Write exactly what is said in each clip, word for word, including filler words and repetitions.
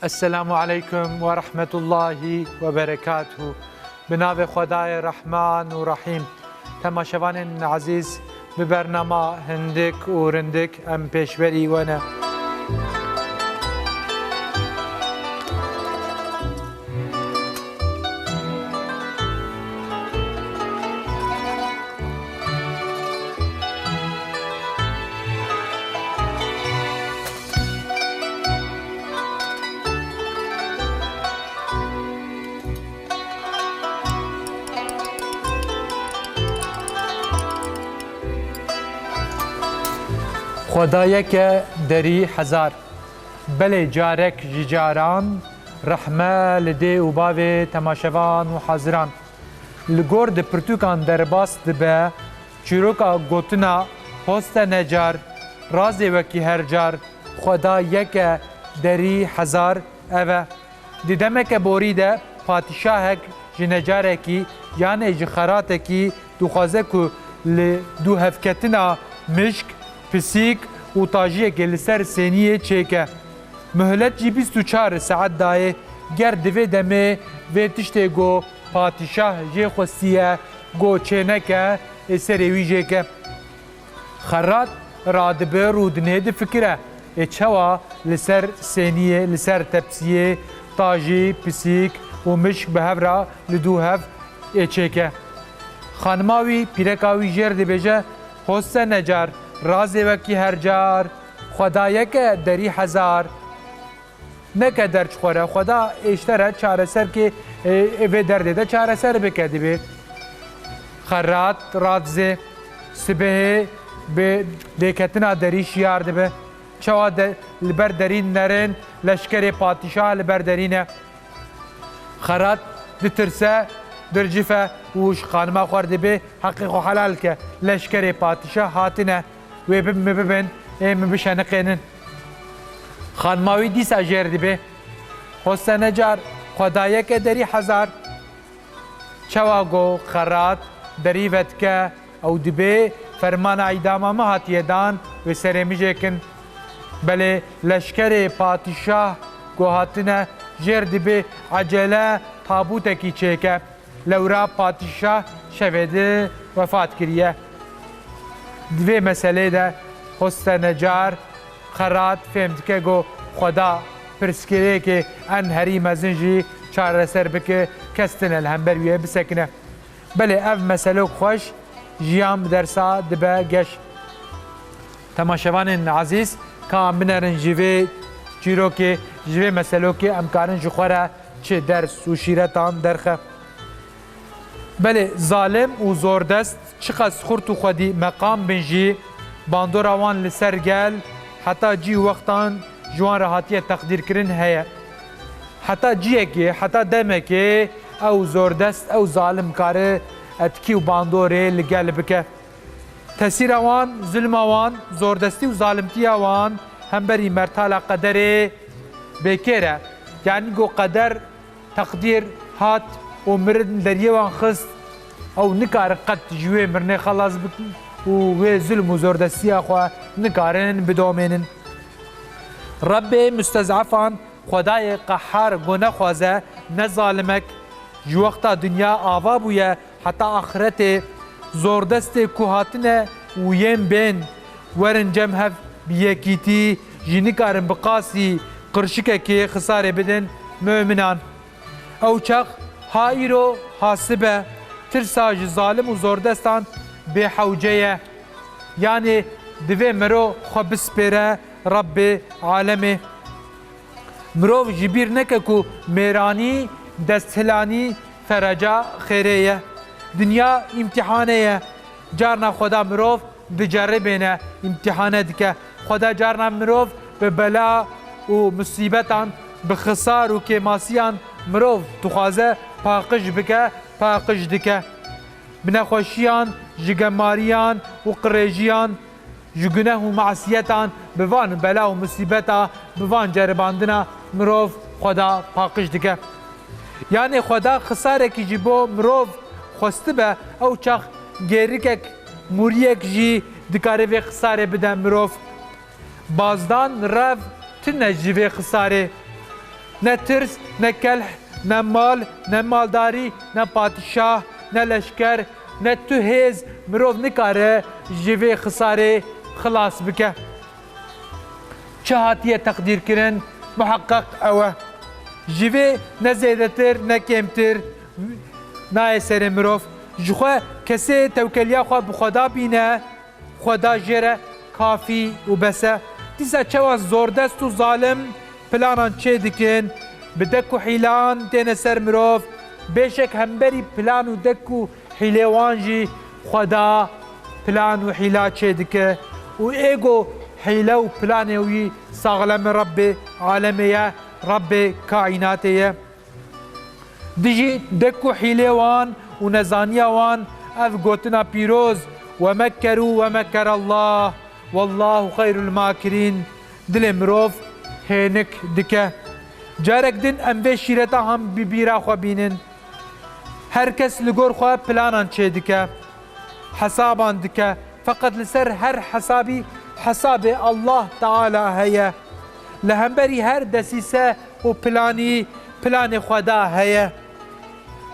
Esselamu aleykum ve rahmetullahi ve berekatuhu. Bi navê Xwedayê Rehman û Rehîm. Temaşevanên ezîz, bi bernama Hindik û Rindik em pêşberî we ne. Xweda yek e derî hezar. Belê carek ji caran, rehme li dê û bavê temaşevan û haziran. Li gor di pirtûkan derbas dibe, çîroka gotina hoste necar, razê wekî her car, Xweda yek e derî hezar, ev e. Di demeke borî de padîşahek ji necarekî yanê ji xeratekî dixwaze ku li dûhevketina mişk, pisîk û tajiyekê li ser sêniyê çêke. Muhlet jî bîst û çar saet dayê. Ger di vê demê vê tiştê ku padîşah jê xwestiye ku çêneke, ê serê wî jêke. Xerat radibe rûdinê difikire, ê çawa li ser sêniyê, li ser tepsiyê tajî, pisîk û mişk bi hev re li dû hev ê çêke. Xanima wî, pîreka wî jêr dibêje, Hoste necar, razê wekî her car, Xweda yek e derî hezar. Neke derç xwe re, Xweda êşte re çareser kê, e, vê derdê de çareser bike dibê. Xerat, radizê, sibehê bi lêketina derî şiyar dibe. Çawa de, li ber derî nerin, leşkerê padîşah li ber derî ne. Xerat ditirse, dircife û ji xanima xwe re dibê, heqê xwe helal ke. Leşkerê padîşah hatine, wê bi min bibin, ê min bişeniqênin. Xanima wî dîsa jêr dibê. Hoste necar, Xweda yek e derî hezar. Çawa ku Xerat derî vedike, ew dibê fermana îdama min hatiye dan, wê serê min jêkin. Belê leşkerê padîşah ku hatine jêr dibê, ecele tabûtekî çêke. Lewra padîşah şevê di wefat kiriye. Di vê meselê de Hoste necar, Xerat fêm dike ku Xweda pirsgirêkê en herî mezin jî çareser bike, kes tine li hember wî bisekine. Belê ev meselok xweş, jiyan bi dersa dibe geş. Temaşevanên ezîz, ka em binerin ji vê çîrokê, ji vê meselokê em karin ji xwe re çi ders û şîretan derxe. Belê zalim û zordest çiqas xurt û xwedî meqam bin jî, bandora wan li ser gel heta cî û wextan ji wan re hatiye teqdîrkirin heye. Heta ciyekê, heta demekê ew zordest, ew zalim kare etkî û bandorê li gel bike. Tesîra wan, zulma wan, zordestî û zalimtiya wan hemberî mertala qederê bêkêr e. Yanî ku qeder, teqdîr hat û mirin deriyê wan xist, ew nikarin qet ji wê mirinê xelas bikin û wê zulm û zordestiya xwe nikarin bidomênin. Rebbê mustezefan, Xwedayê qehar ku nexwaze, ne zalimek, ji wexta dinya ava bûye, heta axretê, zordestê ku hatine û yên bên werin cem hev bi yekîtî jî nikarin bi qasî qirşikekê xisarê bidin mûminan. Ew çax ha îro ha sibe tirsa ji zalim û zordestan bêhewce ye. Yanê divê miro xwe bispêre Rebbê alemê. Mirov ji bîr neke ku mêranî, desthilanî fereca xêrê ye. Dinya îmtîhanê ye. Carna Xweda mirov diceribêne, îmtîhane dike. Xweda carna mirov bi bela û musîbetan, bi xisar û kêmasiyan mirov dixwaze paqij bike, paqij dike. Bi nexweşiyan, ji gemariyan û qirêjiyan, ji guneh û masiyetan, bi van bela û musîbeta, bi van ceribandina mirov Xweda paqij dike. Yanê Xweda xisarekî ji bo mirov xwestibe, ew çax gêrikek, mûriyek jî dikare vê xisarê bide mirov. Bazdan rev tune ji vê xisarê. Ne tirs, ne kelh, ne mal, ne maldarî, ne padîşah, ne leşker, ne tu hêz mirov nikare ji vê xisarê xilas bike. Çi hatiye teqdîrkirin, muheqeq ew e. Ji vê ne zêdetir, ne kêmtir nayê serê mirov. Ji xwe kesê tewkeliya xwe bi Xweda bîne, Xweda jê re kafî û bes e. Dîsa çawa zordest û zalim planan çê dikin, bi dek û hîlan têne ser mirov, bêşek hemberî plan û dek û hîlê wan jî Xweda plan û hîla çê dike û ê ku hîle û planê wî saxleme Rebbê alemê ye, Rebbê kaînatê ye. Dijî dek û hîlê wan û nezaniya wan ev gotina pîroz, "We mekkerû we mekkerallah, wallahu xeyrul makirîn", dilê mirov hênik dike. Carek din em vê şîreta han bi bîra xwe bînin. Her kes li gor xwe planan çê dike, hesaban dike. Feqet li ser her hesabî hesabê Allah Teala heye. Li hemberî her desîse û planî planê Xweda heye.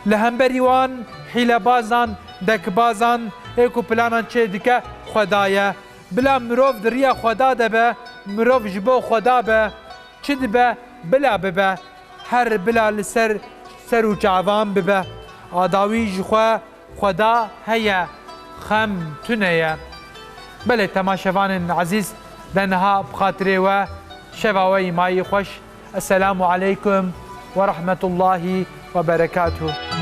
Li hemberî wan hîlebazan, dekbazan ê ku planan çê dike Xweda ye. Bila mirov di riya Xweda de be, mirov ji bo Xweda be, çi dibe, bila bibe, her bila li ser ser û çavan bibe. A dawî ji xwe Xweda heye, xem tune ye. Belê, temaşevanên ezîz, de niha bi xatirê we, şeva we yî mayî xweş. Esselamu aleykum ve rahmetullahi ve berekatuh.